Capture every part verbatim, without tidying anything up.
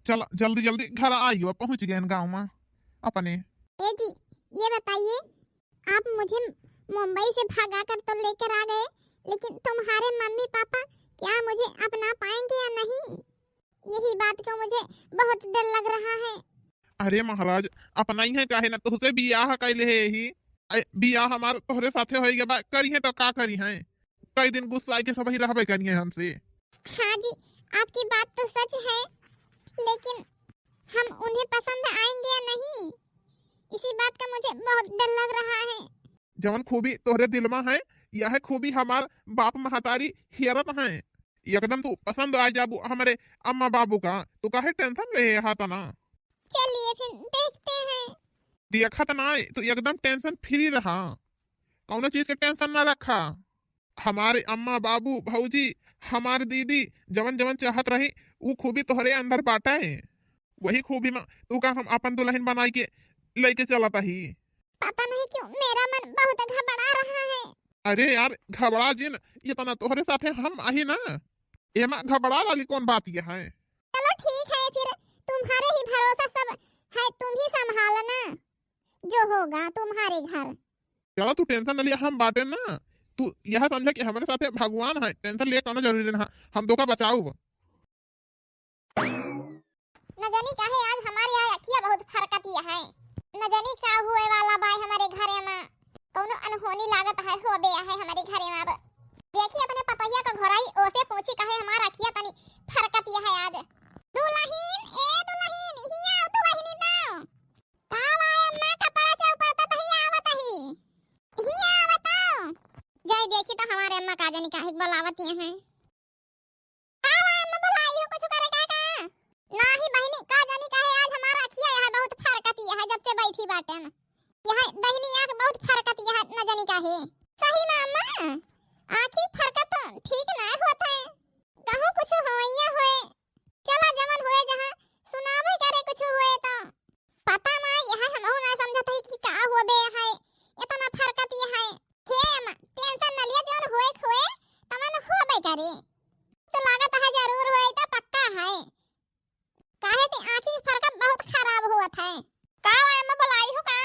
चला, जल्दी जल्दी घर आइयो, पहुँच गए गाँव मा अपने। ए जी, ये बताइए, आप मुझे मुंबई से भगा कर तो लेकर आ गए, लेकिन तुम्हारे मम्मी पापा क्या मुझे अपना पाएंगे या नहीं, यही बात का मुझे बहुत डर लग रहा है। अरे महाराज, अपनाइहैं काहे ना, तुहसे बियाह कैले है यही। अरे, बियाह हमार तोहरे साथे होइगे बा, करिहैं तो का करिहैं? कई दिन गुस्सा के सबही रहबे करिहैं हमसे। हाँ जी, आपकी बात तो सच है, लेकिन हम उन्हें पसंद आएंगे या नहीं, इसी बात का मुझे बहुत डर लग रहा है। जवन खूबी तोहरे दिल मा है, यह खूबी हमार बाप महतारी हियरत हैं। एकदम तू पसंद आ जाबू हमरे अम्मा बाबू का, तू काहे tension ले है तना? चलिए फिर देखते हैं। देखत ना है, तू एकदम tension free रहा, कौनो चीज के tension ना रखा। हमारे अम्मा बाबू भौजी, हमार दीदी जवन जवन चाहत रही, ऊ खूबी तोहरे अंदर बाटे। वही खूबी मा तू का हम अपन दुल्हन बनाई के लेके चलत ही। पता नहीं क्यों मेरा मन बहुत घबरा रहा है। अरे यार, घबरा जिन, ये तना तोहरे साथे हम आही ना, एमा घबरा वाली कौन बात ये है? चलो ठीक है फिर, तुम्हारे ही भरोसा सब है, तुम ही संभालना, जो होगा तुम्हारे घर। चला तू tension न लिया, हम बाटे ना। तू यह समझा कि हमरे साथे भगवान है, tension लिए कौनो जरूरी ना, हम तोका बचाउब। न जानी काहे आज हमारे यहाँ अखिया बहुत फरकत ही है, न जानी का हुए वाला बाय हमारे घरे मा, कौनो अनहोनी लागत है होबे है हमारे घरे मा। अब देखी अपने पतोहिया का घोराई, ओसे पूछी काहे हमार अखिया तनी फरकत ही है आज। दुलहिन, ए दुलहिन, हिया आव तू बहिनी तो। का बा अम्मा, कपड़ा से ऊपर तो तही आवत ही। हिया आवत हो। जाई देखी तो हमारे अम्मा का जानी काहे के बुलावत ही हैं। का बा अम्मा, बुलाई हो कुछ करे का का? नाही बहिनी, का जानी काहे आज हमार अखिया यहाँ बहुत फरकत यहाँ जब से बैठी बाटन। यहाँ दहिनी आँख बहुत फरकत यहाँ न जानी काहे। सही में अम्मा, आँखी फरकत ठीक ना होत है। कहूँ कुछ होइया होए। चला जवन होए जहाँ सुनावे करे कुछ होए तो। पता ना, यह हमहू ना समझत हई कि का होबे है, इतना फरकत ये है। हे अम्मा, tension न लिया, जवन होए के होए, तवन होबे करे। तो लागत है जरूर होए, तो पक्का है। काहे ते आँखी फरकत बहुत खराब होत है। का हुआ अम्मा, बुलाई हो का?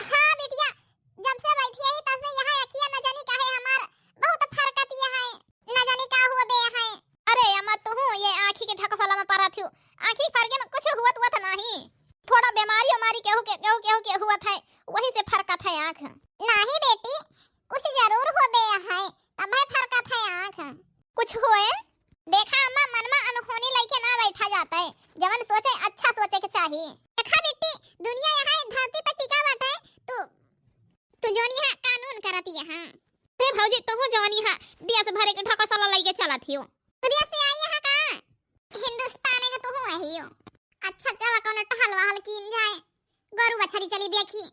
हाँ बिटिया, जब से बैठी है तब से यहाँ अखिया न जानी काहे हमार बहुत फरकत ये है। न जानी का होबे है। अरे अम्मा, तुहू ये आँखी के ढकसला में परत हो। आँखी फरके में कुछ हुवत हुवत नाही। थोड़ा बीमारी उमारी केहू के, केहू, केहू के हुवत है, वही से फरकत है आँख। नाही बेटी, कुछ जरूर होबे है, तबे फरकत है आँख। कुछ होए? देखा अम्मा, मन में अनहोनी लइके ना बैठा जाता है, जवन सोचे अच्छा सोचे के चाही। देखा बिट्टी, दुनिया यहाँ धरती पर टिका बाटे, तू तू जोनी हा कानून करत यहाँ। अरे भौजी, तोहू जोनी हा देश भरे के ढकसला लइके चलत हियो। तू देश से आई हा का? हिंदुस्तान के तोहू आई हो। अच्छा चला कौनो टहल वहल कीन जाए, गोरू बछड़ी चली देखी।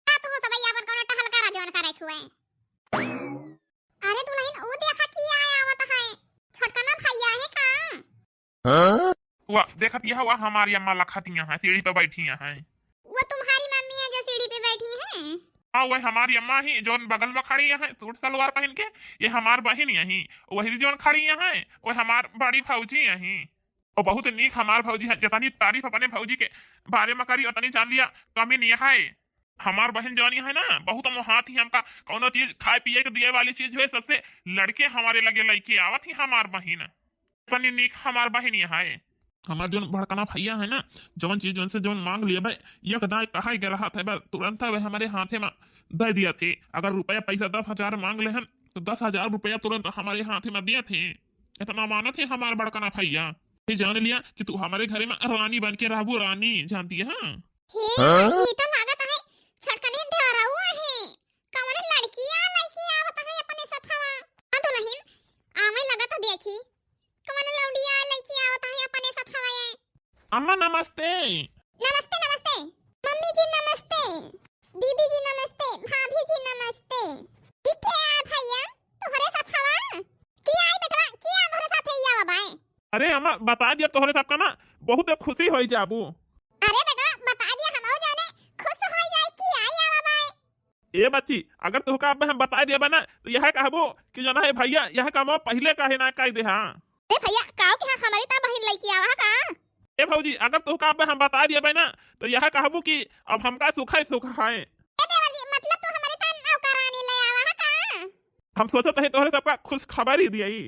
का तोहू सब अपन कौनो टहल करा जवन करे खुए। अरे दुलहिन, ऊ देखा के आए आवत है, छोटकना भैया है का? हाँ? वाह, देखत यह वाह हमारी अम्मा लखत यहाँ है, सीढ़ी पे बैठी यहाँ है। वो तुम्हारी मम्मी है जो सीढ़ी पे बैठी है? हाँ, वह हमारी अम्मा ही, जौन बगल में खड़ी यहाँ है, सूट सलवार पहन के, ये हमार बहिन यही, वही जौन खड़ी यहाँ है, वह हमार बड़ी भौजी यही। और बहुत नीक हमार भौजी है, जितनी तारीफ अपने भौजी के बारे में करी, उतनी जान लिया कमी नहीं है। हमार बहिन जौनी है ना, बहुत मोहात ही हमका, कौनो चीज खाए पिए के दिए वाली चीज हुए, सबसे लड़के हमारे लगे लइके आवत ही हमार बहिन। इतनी नीक हमार बहिन यहाँ है। हमार जौन बड़कना भैया है ना, जौन चीज जौन से जौन मांग लिया भाई, एक दाई कहा के रहत है, बस तुरंत वह हमारे हाथे में दे दिया थे। अगर रुपया पैसा दस हजार मांग ले हन, तो दस हजार रुपया तुरंत हमारे हाथे में दिया थे। इतना मानत है हमार बड़कना भैया। ये जान लिया कि तू हमारे घरे में रानी बन के रहबू, रानी, जानती है? हाँ? हे, हाँ? ये तो लागत है छोटकने देवरऊ है। कवन लड़किया लइके आवत है अपने सथवा? हाँ दुलहिन, आवे लागत है देखी, कवन लौंडिया लइके आवत है अपने सथवा ये। अम्मा नमस्ते। नमस्ते, नमस्ते। मम्मी जी नमस्ते। दीदी जी नमस्ते। भाभी जी नमस्ते। ई के आ भैया, तोहरे सथवा? के आई बेटवा, के आ तोहरे साथे ई आवा बाए? अरे अम्मा, बता दिया तोहरे सबका ना, बहुत खुशी होई जाबू। अरे बेटवा, बता दिया, हमहू जाने खुश होई जाए कि आई आवा बाए। ए बच्ची, अगर तोहका अब हम बता देबा ना, तो यह कहबो कि जना है भैया, यह काम पहले काहे ना कह दे, हाँ। अरे भैया, काव के हाँ हमारी ता बहिन लइके आवा है का? ए भौजी, अगर तोहका अब हम बताइ दियबे ना, तो यह कहबू कि अब हमका सुखै सुख है। ए देवर जी, मतलब तू हमरे तान नौकरानी ले आवा है का? हम सोचत रहे तोहरे सबका खुशखबरी दियई।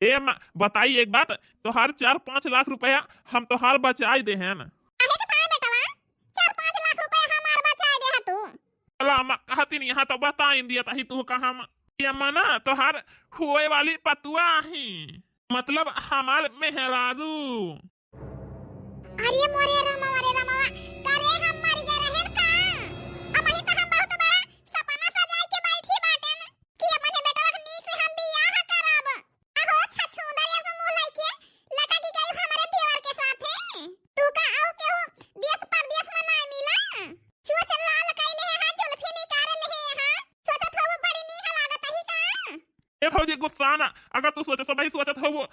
ए अम्मा, बताई एक बात, तोहार चार पाँच लाख रुपया हम तोहार बचाइ देहेन। काहे के ताई बेटवा, चार पाँच लाख रुपया हमार बचाइ देहा तू? अला अम्मा, कहतिन यहाँ तो बताइन दिया ताही तू कहाँ। ए अम्मा ना, तोहार होए वाली पतुआ ही, मतलब हमार मेहरारू। अरे मोरे रामा, अरे रामा, करे हम मर गए रहन का? अबही तो हम बहुत बड़ा सपना सजाइ के बैठी बाटेन कि अपने बेटवा के नीक से हम बियाह करब। अहो छछूंदर, ऐसे मुंह लइके लटक गई हमरे देवर के साथे। तू का आउ केहू देश परदेश में ना मिला? चोच लाल कइले है, हाँ, जुल्फी निकाल ले है, हाँ। सोचत हो वो बड़ी नीक लागत ही का? ए भौजी, गुस्सा ना, अगर तू सोचे सब ही सोचत हो वो,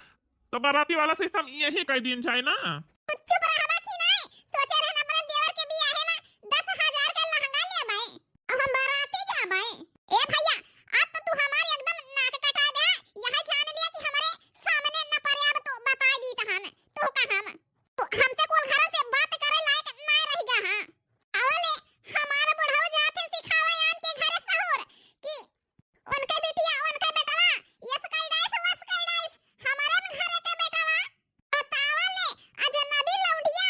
तो बाराती वाला सिस्टम यही कह दिन जाए ना। तू चुप रहबा कि नहीं? सोचे रहन अपने देवर के बियाहे में दस हजार के लहंगा लेबै, अब हम बाराती जाबै। ए भैया, आज तो तू हमार एकदम नाक कटा दे। यह जान लिया कि हमरे सामने न परे, अब तू बता दी तहन, तू कहाँ में? तू हमसे कुल घरन से बात करे लायक नहीं रह गया, हाँ। आवले, हमार बुढ़ऊ जात है सिखावे आन के घरे सहूर कि उनके बिटिया, उनके बेटवा, यस कई डाइस, वस कई डाइस, हमारे में घरे के बेटवा। बतावले, अजनबी लौंडिया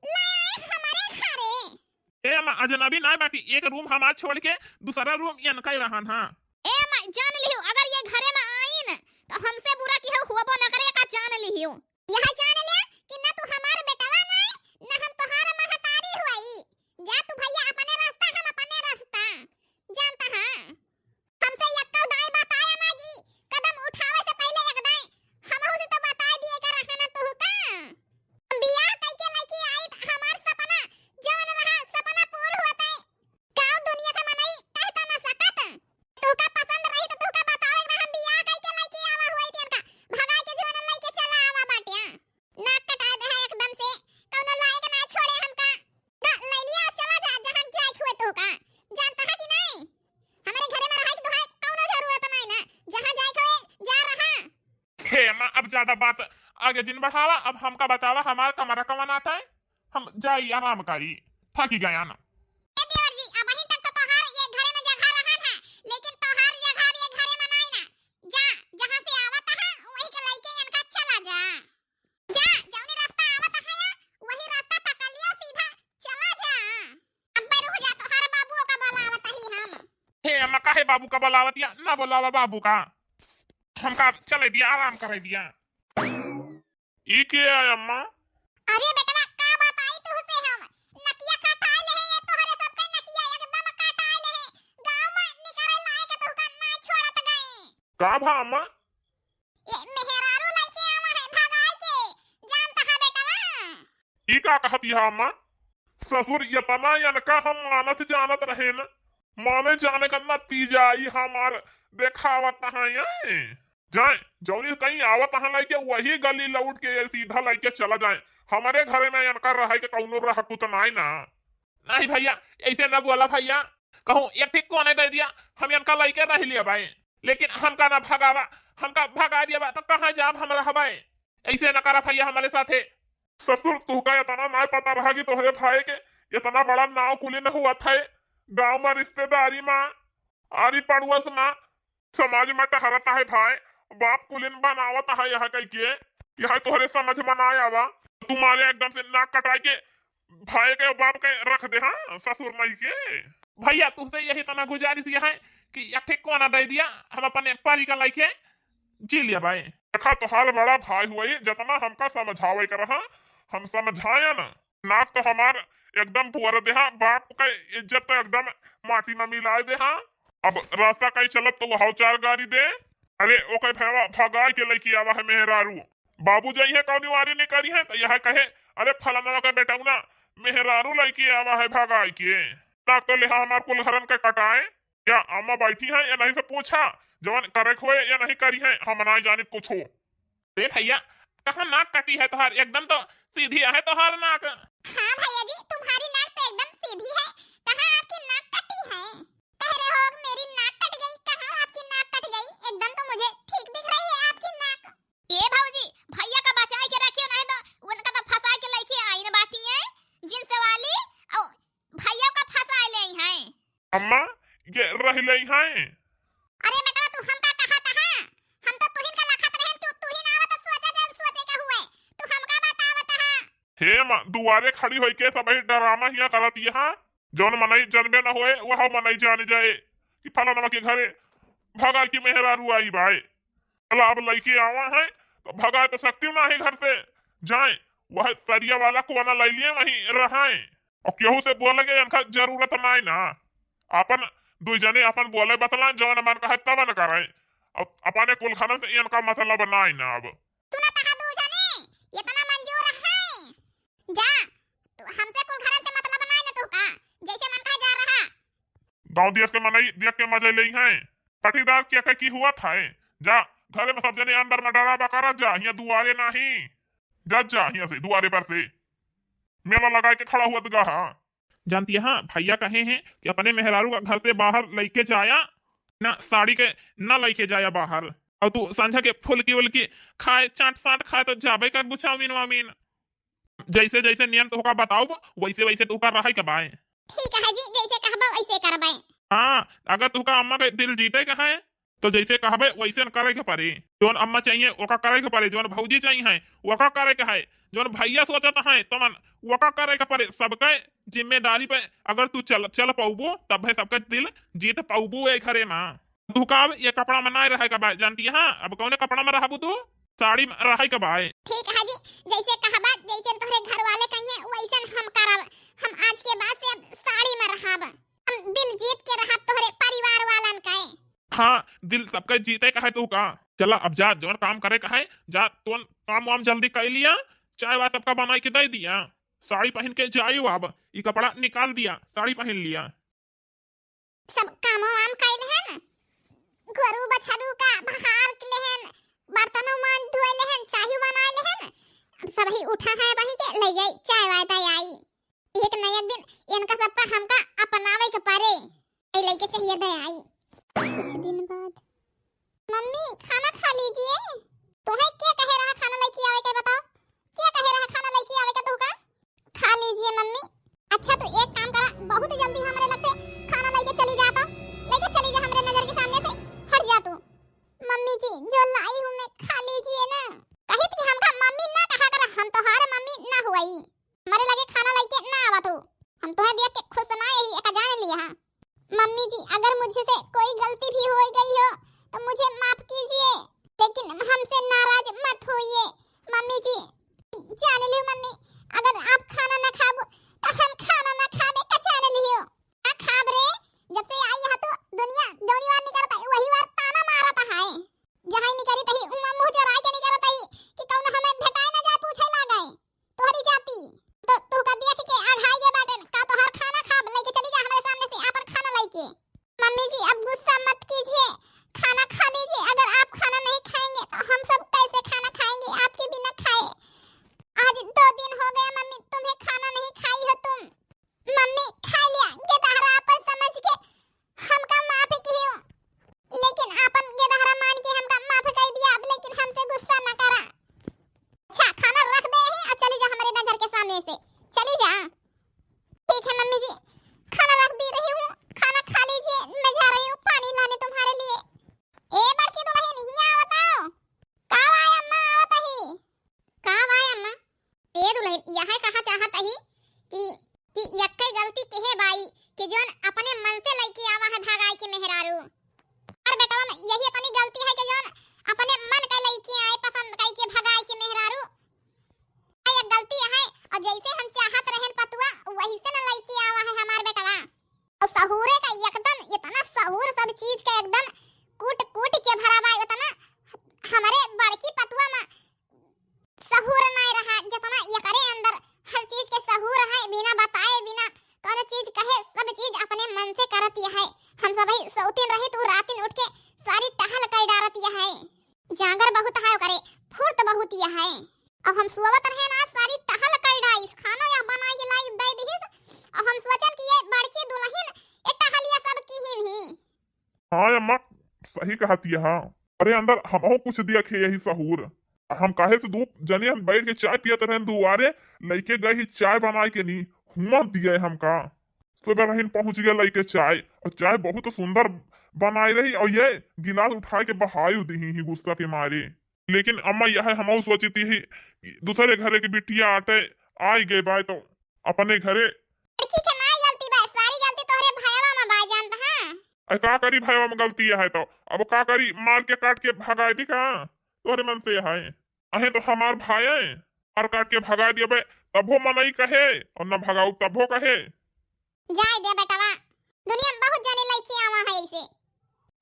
लाए हमारे घरे। ए अम्मा, अजनबी नाय बाटी, एक रूम हमार छोड़ के दूसरा रूम इनका ही रहन, हाँ। ए अम्मा, जान लियो, अगर ये घरे में आइन, तो हमसे बुरा केहू हुआ ना करे, का जान लियो। यह जान ले कि न तू हमार बेटवा नाय, न हम तोहार महतारी हुई। जा तू भैया अपने रास्ता, हम अपने रास्ता। जानता हाँ, हमसे यक्का दाई बताया ना कि कदम उठावे से पहले एक दाई हमहू से तो बताई दिए का रहा ना तू का। हम बियाह कइके लइके आई त हमार सपना जवन रहा, सपना पूर्ण होता है। गाँव दुनिया के मनई कह तो ना सकत। तू का पसंद रही तो तू का बतावे ना, हम बियाह कइके लइके आवा हुई थी, हमका भगाई के जवन लइके चला आवा बाटिया। नाक कटा दे है एकदम से, कौनो लायक ना छोड़े हमका। ना, ले लिया, चला जा, जहाँ जाए हुए तू का। जानता है कि नहीं? हमारे घरे में रहे के तोहार कौनो जरूरत नहीं ना, जहाँ जाए हुए जा रहा। हे अम्मा, अब ज्यादा बात आगे जिन बढ़ावा, अब हमका बतावा हमार कमरा कवन आता है, हम जाई आराम करी, थकी गया ना। ए देवर जी, अबहिन तक तो तोहार ये घरे में जगह रहन है, लेकिन तोहार जगह अब ये घरे में नाई ना। जा, जहाँ से आवत है, वही के लइके इनका चला जा। जा, जौनी रास्ता आवत है, वही रास्ता पकड़ लिया, सीधा चला जा। अब्बे रुक जा, तोहार बाबू का बुलावत ही हम। हे अम्मा, काहे बाबू का बुलावत या? ना बुलावा बाबू का, हमका चले दिया, आराम करे दिया। ई के है अम्मा? अरे बेटवा, का बताई तुहसे हम? नकिया कटाइल है, ये तोहरे सबके नकिया एकदम कटाइल है। गाँव में निकरे लायक तुहका ना छोड़त गए। का भा अम्मा? ये मेहरारू लइके आवा है भगाई के, जानता है बेटवा? ई का कहत है अम्मा? ससुर, इतना इनका हम मानत जानत रहेन, माने जाने का नतीजा ई हमार देखावत है ये। जाए, जौनी कहीं आवत है लइके, वही गली लौट के ये सीधा लइके चला जाए। हमारे घरे में इनका रहे के कौनो रहकुत नाई ना। नहीं भैया, ऐसे ना बोला भैया, कहूँ एक ठे कोने दे दिया, हम इनका लइके रह लिया भाई, लेकिन हमका ना भगावा, हमका भगा दिया बा, तो कहाँ जाब हम रहबे? ऐसे ना करा भैया हमारे साथे। ससुर, तुहका इतना ना पता रहा कि तोहरे भाई के इतना बड़ा नाव कुलिन हुआ था गाँव में, रिश्तेदारी में, आरी पड़ोस में, समाज में टहरत है भाई, बाप कुलिन बनावत है यह कह के, यह तोहरे समझ में ना आवा। तुम्हारे एकदम से नाक कटाई के भाई के बाप के रख दे, हाँ, ससुर नहीं के। भैया, तुहसे यही तना गुजारिश यह है कि एक ठे कोना दे दिया, हम अपने परी का लइके जी लिया भाई। देखा, तोहार बड़ा भाई हुई, जितना हमका समझावे के रहा, हम समझाया ना। नाक तो हमार एकदम पुअर देहा, बाप का इज्जत तो एकदम माटी में मिलाए देहा। अब रास्ता कहीं चलत तो वह चार गारी दे। अरे, ओके भैया, भगाई के लइके आवा है मेहरारू। बाबू जइहे कौनी वारी नहीं करी है, तो यह कहे, "अरे, फलनवा के बेटौना, मेहरारू लइके आवा है भगाई के।" नाक तो लेहा हमार कुल घरन के कटाए। या अम्मा बैठी है, या नहीं से पूछा, जवन करे खोए या नहीं करी है, हम ना जानित कुछ हो। ए भैया, कहाँ नाक कटी है तोहार? एकदम तो सीधी है तोहार नाक। हाँ भैया जी, तुम्हारी नाक तो एकदम सीधी है। कहाँ आपकी नाक कटी है? कह रहे हो मेरी नाक कट गई, कहाँ आपकी नाक कट गई? एकदम तो मुझे ठीक दिख रही है आपकी नाक। ए भौजी, भैया का बचाए के रखियो, नहीं तो उनका तो फंसा के लेके अम्मा, ये रहि लइहैं। अरे बेटवा, तू हमका कहत हा? हम तो तुहिन का लखत रहेन, तू, तुहिन आवत सोचे जन सोचे का हुए, तू हमका बतावत हा। हे माँ, दुआरे खड़ी होइके सबही डरामा हियाँ करत यहाँ। जौन मनई जनबे न होए, वह मनई जान जाए कि फलानवा के घरे भगाई के मेहरारू आई बाय। चला, अब लइके आवा है, तो भगाए तो सकती ना है घर से। जाए, वह तरिया वाला कोना लइ लिए, वहीं रहाए। और केहू से बोले के इनका जरूरत नाई ना। अपन दुई जने अपन बोले बतलाएं, जवन मन कहे तवन करें। अब अपने कुल घरन से इनका मतलब नाई ना अब। सुना तहा दू जने, इतना मंजूर है। जा, तू हमसे कुल घरन से मतलब नाई ना तू का, जैसे मन कहे जा रहा। गाँव देश के मनई देख के मजे लेइहैं। पटीदार के के की हुआ था, जा, घरे में सब जने अंदर में डराबा करत जा, हियाँ दुआरे नाहीं। जा, जा, हियाँ से, दुआरे पर से। मेला लगाए के खड़ा हुआ तो गा, हाँ। जानती है, भैया कहे हैं कि अपने मेहरारू का घर से बाहर लइके जाया, ना साड़ी के ना लइके जाया बाहर। और तू सांझा के फुलकी उलकी खाए, चाट साट खाए तो जाबे करबू चाउमीन वाउमीन। जैसे जैसे नियम तोहका बताउब, वैसे वैसे तोहका रहै के बाय। ठीक है जी, जैसे कहबा वैसे करबै। हाँ, अगर तोहका अम्मा के दिल जीते के है, तो जैसे कहबे वैसे न करे के पड़े। जौन अम्मा चाहिए, ओका करे के पड़े। जौन भौजी चाहिए, ओका करे के है। जौन भैया सोचत है, तमन ओका करे के पड़े। सबके जिम्मेदारी पे अगर तू चल, चल पउबो, तब है सबके दिल जीत पउबो ए घरे में। तू का अब ये कपड़ा में नाय रहै के बाय, जानती है? अब कौने कपड़ा में रहबू तू? साड़ी में रहै के बाय। ठीक है जी, जैसे कहबा, जैसे तोहरे घर वाले कहिए, वैसन हम करब। हम आज के बाद से अब साड़ी में रहब। हम दिल जीत के रहब तोहरे परिवार वालन के। हाँ, दिल सबके जीते का है तू का। चला अब जा, जौन काम करे का है, जा, तोन काम वाम जल्दी कर लिया, चाय वाय सबका बनाई के दे दिया। साड़ी पहन के जाइयो, अब ई कपड़ा निकाल दिया, साड़ी पहन लिया। सब कामो वाम कइल हन, गोरू बछरू का बहार के लेहन, बर्तनो मांज धोए लेहन, चाही बनाए लेहन। अब सबही उठा है वही के ले जाई, चाय वाय दे आई। एक न एक दिन इनका सबका हमका अपनावे के पड़े। ए लइके चाहिए दे आई। कुछ दिन बाद, मम्मी, खाना खा लीजिए। तोहे के कहे रहा खाना लइके आवे के, बताओ? के कहे रहा खाना लइके आवे के तोहका? खा लीजिए मम्मी। अच्छा, तो एक काम करा, बहुत जल्दी हमरे लग से खाना लइके चली जा, तो लइके चली जा, हमरे नजर के सामने से हट जा तू। मम्मी जी, जो लाई हूँ मैं, खा लीजिए ना। कहित कि हमका मम्मी ना कहा करा, हम तोहार मम्मी ना हुई। हमरे लगे खाना लइके ना आवा तू। हम तोहे देख के खुश ना यही एका जान लिया। हाँ मम्मी जी, अगर मुझसे कोई गलती भी हो गई हो तो मुझे माफ कीजिए, लेकिन हमसे नाराज मत होइए मम्मी जी। जान लियो मम्मी, अगर आप खाना ना खाबो तो हम खाना ना खाबे का जान लियो। ना खाब रे, जब से आई यहाँ तो दुनिया जौनी वार निकलत है वही वार ताना मारत है। जहाँ निकली तही उहाँ मुँह चोराई के निकलत है कि कौन हमें भेटाए ना जाए पूछे लागे। तोहरी जाति। तो तू का देख के अघाई गए बाटन, का तोहार खाना खाब, लइके चली जा हमरे सामने से आपन खाना लइके। मम्मी जी, अब गुस्सा मत कीजिए, खाना खा लीजिए। अगर आप खाना नहीं खाएंगे तो हम सब कैसे खाना खाएंगे आपके बिना खाए? आज दो दिन हो गया मम्मी, तुम्हें खाना नहीं खाई हो तुम। मम्मी, खा लिया, गेदहरा आपन समझ के हमका माफ कियो, लेकिन आपन गेदहरा मान के हमका माफ कर दिया, अब लेकिन हमसे गुस्सा न करा। अच्छा, खाना रख दे ही और चली जा हमरे नजर के सामने से, चली जा। ठीक है मम्मी जी, खाना रख दे रही हूँ, खाना खा लीजिए, मैं जा रही हूँ पानी लाने तुम्हारे लिए। ए बड़की दुल्हन, हियाँ आवत हो। का वाय अम्मा, आवत ही। का वाय अम्मा? ए दुल्हन, यह कहा चाहत ही कि, कि यक्के गलती केहे बाई कि जौन अपने मन से लइके आवा है भगाई के मेहरारू। और बेटवा में यही अपनी गलती है कि जौन अपने मन का लइके आए, पसंद कई के भगाई के मेहरारू। ये गलती है, और जैसे हम चाहत रहन पतुआ, वही से न लइके आवा है हमार बेटवा। और सहूरे का एकदम इतना सहूर, सब चीज का एकदम कूट कूट के भरा बा, इतना हमरे बड़की पतुआ में सहूर नाय रहा, जितना एकरे अंदर हर चीज के सहूर है, बिना बताए, बिना कौनो चीज कहे, सब चीज अपने मन से करत है। हम सबही सौतीन रही, तू रातिन उठ के सारी टहल कर डारत है। जांगर बहुत है ओकरे, फुर्त बहुत है। अब हम सोवत रहे ना, सारी टहल कर डाइस, खाना यह बना के लाई दे दिहिस। अब हम सोचन कि ये बड़की दुल्हन, ये टहलिया सब किहिन ही। हाँ अम्मा, सही कहत ही। हाँ, अरे अंदर हमहू कुछ देखे यही सहूर। हम काहे से दू जने हम बैठ के चाय पियत रहन दुआरे, लइके गए ही चाय बनाए के नी, हुआ दिए हमका। सुबह रहीन पहुँच गए लइके चाय, और चाय बहुत सुंदर बनाए रही, और ये गिलास उठाए के बहायु दिही ही गुस्सा के मारे। लेकिन अम्मा, यह हमहू सोचित ही, दूसरे घरे के बिटिया आटे, आई गए बाय तो अपने घरे। लड़की के नाई गलती बा, सारी गलती तोहरे भयवा में बा, जानत हाँ। अरे का करी, भयवा में गलती है तो, अब का करी, मार के काट के भगाए दी का? तोहरे मन से है। अहे तो हमार भाई है, मार काट के भगाए दियबे, तभो मनई कहे, और न भगाऊ तभो कहे। जाए दे बेटवा, दुनिया में बहुत जने लइकी आवा है ऐसे।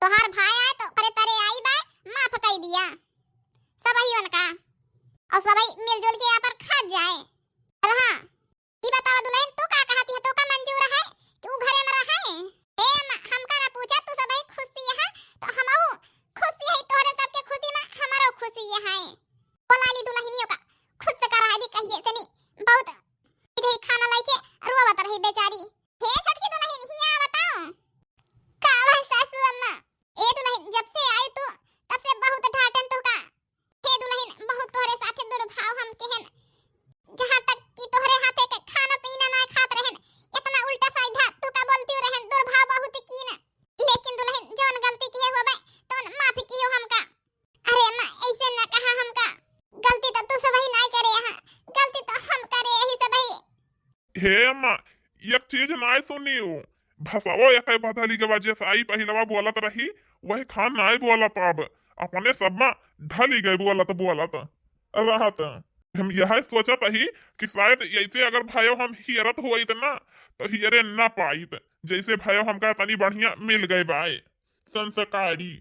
तोहार भाई आए तो करे तरे आई बाय, माफ कई दिया। सबही उनका, और सबही मिलजुल के यहाँ पर खा जाए। चल हाँ, ई बतावा दुल्हन, तू का कहती है, तो का मंजूर है कि ऊ घरे में रहे? ए अम्मा, हमका ना पूछा, तू सबही खुशी है तो हमहू खुशी है, तोहरे सबके खुशी में हमारो खुशी है। बोला ली दुल्हनियों का खुश करा है दी कहिए से नी, बहुत इधर खाना लाइके रोवत रही बेचारी। हे छोटकी दुल्हन, हिया बताओ। का भा सासू अम्मा? ए दुल्हन, जब से आई तू, तब से बहुत डांटन तोहका। हे दुल्हन, बहुत तोहरे साथे दुर्भाव हम केहन। जहाँ तक कि तोहरे हाथे के खाना पीना ना खात रहन, इतना उल्टा सीधा तोहका बोलती रहन, दुर्भाव बहुत कीन। लेकिन दुल्हन, जौन गलती किहे होबे, तौन माफ किहो हमका। अरे अम्मा, ऐसे ना कहा हमका। गलती तो तू सबही नाय करे यहाँ, गलती तो हम करे यही सबही। हे अम्मा, एक चीज नाय सुनी हो, भसवो एक बदली के वजह से आई, पहिलवा बोलत रही, वही खान नाय बोलत, अब अपने सब में ढली गए बोलत बोलत रहत। हम यह सोचत ही कि शायद ऐसे अगर भयो हम हियरत होइत ना, तो हियरे ना पाइत, जैसे भयो हमका तनी बढ़िया मिल गए बाय, संस्कारी।